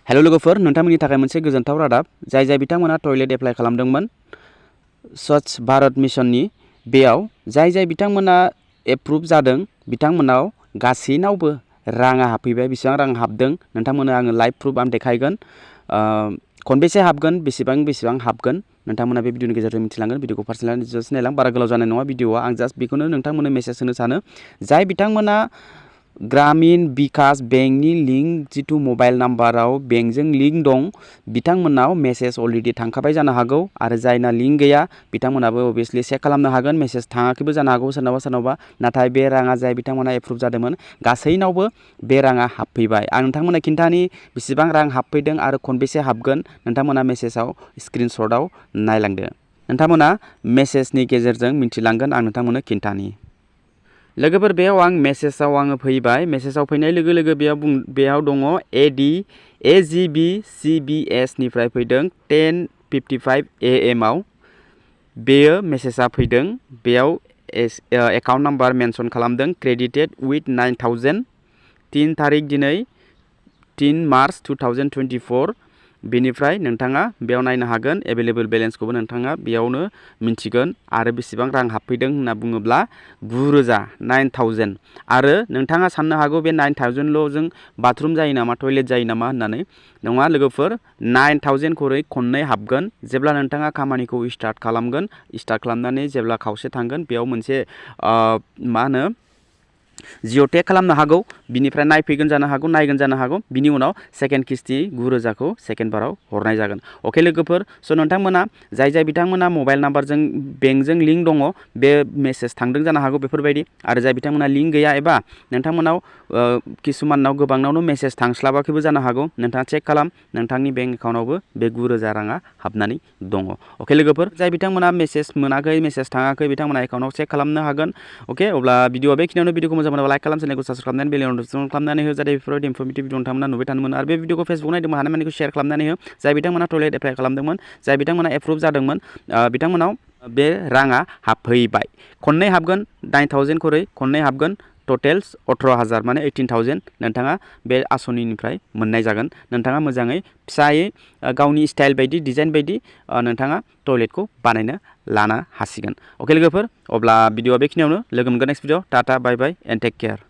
hello लोगोफोर नोंथांमोननि थाखाय मोनसे गोजोनथाव रादाब जाय बिथांमोना टयलेट एप्लाइ खालामदोंमोन स्वच्छ भारत मिशननि बेयाव जाय बिथांमोना एप्रुभ जादों बिथांमोनाव गासैनावबो राङा हाबफैबाय बेसेबां रां हाबदों नोंथांमोननो आङो लाइभ प्रुफ आं देखायगोन खनबेसे हाबगोन बेसेबां हाबगोन नोंथांमोना बे भिडिअनि गेजेरजों मिथिलांगोन भिडिअखौ पार्सनेल जस्ट नायलां बारा गोलाव जानाय नङा भिडिअआ आं जास्ट बेखौनो नोंथांमोननो मेसेज होनो सानो जाय बिथांमोना ग्रामीण विकास बेंकनि लिंक जिथु मबाइल नाम्बाराव बेंकजों लिंक दं बिथांमोनाव मेसेज अलरेडि थांखाबाय जानो हागौ आरो जायना लिंक गैया बिथांमोनाबो अबियसलि चेक खालामनो हागोन मेसेज थाङाखैबो जानो हागौ सोरनावबा नाथाय बे राङा जाय बिथांमोना एप्रुभ जादोंमोन गासैनावबो बे राङा हाबफैबाय आं नोंथांमोननो खिन्थानि बेसेबां रां हाबफैदों आरो खनबेसे हाबगोन नोंथांमोना मेसेजाव स्क्रिनशटआव नायलांदो नोंथांमोना मेसेजनि गेजेरजों मिथिलांगोन आं नोंथांमोननो खिन्थानि लोगोफोर बेयाव आं मेसेजाव आङो फैबाय मेसेजाव फैनाय लोगो लोगो बेयाव दङ AGB CBS निफ्राय फैदों 10:55 AM आव बेयो मेसेजआ फैदों बेयाव एकाउन्ट नाम्बार मेनसन खालामदों क्रेडिटेड विथ 9000 3 तारिख दिनै 3 मार्च 2024 बेनिफ्राय नोंथाङा बेयाव नायनो हागोन एभेलेबल बेलेन्सखौबो नोंथाङा बेयावनो मिन्थिगोन आरो बेसेबां रां हाबफैदों होनना बुङोब्ला 9000 आरो नोंथाङा साननो हागौ बे 9000 ल' जों बाथरुम जायो नामा टयलेट जायो नामा होननानै नङा लोगोफोर 9000 खरै खननै हाबगोन जेब्ला नोंथाङा खामानिखौ स्टार्ट खालामनानै जेब्ला खावसे थांगोन बेयाव मोनसे मा होनो जिअ'टेक खालामनो हागौ बिनिफ्राय नायफैगोन जानो हागौ नायगोन जानो हागौ बिनि उनाव सेकेन्ड किस्ति 9000खौ सेकेन्ड बाराव हरनाय जागोन अके लोगोफोर स' नोंथांमोना जाय बिथांमोना मबाइल नाम्बारजों बेंकजों लिंक दङ बे मेसेज थांदों जानो हागौ बेफोरबायदि आरो जाय बिथांमोना लिंक गैया एबा नोंथांमोनाव किसुमानाव गोबांनावनो मेसेज थांस्लाबाखैबो जानो हागौ नोंथाङा चेक खालाम नोंथांनि बेंक एकाउन्टआवबो बे 9000 राङा हाबनानै दङ अके लोगोफोर जाय बिथांमोना मेसेज मोनाखै मेसेज थाङाखै बिथांमोना एकाउन्टआव चेक खालामनो हागोन अके अब्ला भिडिअआ बेखिनियावनो भिडिअखौ मोजां मोनोबा लाइक खालाम चेनेलखौ साबस्क्राइब खालामनानै बेल नटिफिकेसन खालामनानै हो जाहाथे बेफोरबायदि इनफर्मेटिभ भिडिअ नोंथांमोना नुबाय थानो मोनो आरो बे भिडिअखौ फेसबुक नायदोंमोन हानायमानिखौ शेयार खालामनानै हो जाय बिथांमोना टयलेट एप्लाइ खालामदोंमोन जाय बिथांमोना एप्रुभ जादोंमोन बिथांमोनाव बे राङा हाबफैबाय खननै हाबगोन 9000 खरै खननै हाबगोन टटेल 18000 माने 18000 नोंथाङा बे आसनिनिफ्राय मोननाय जागोन नोंथाङा मोजाङै फिसायै गावनि स्टाइल बायदि डिजाइन बायदि नोंथाङा टयलेटखौ बानायनो लानो हासिगोन अके लोगोफोर अब्ला भिडिअआ बेखिनियावनो लोगो मोनगोन next video tata bye bye and take care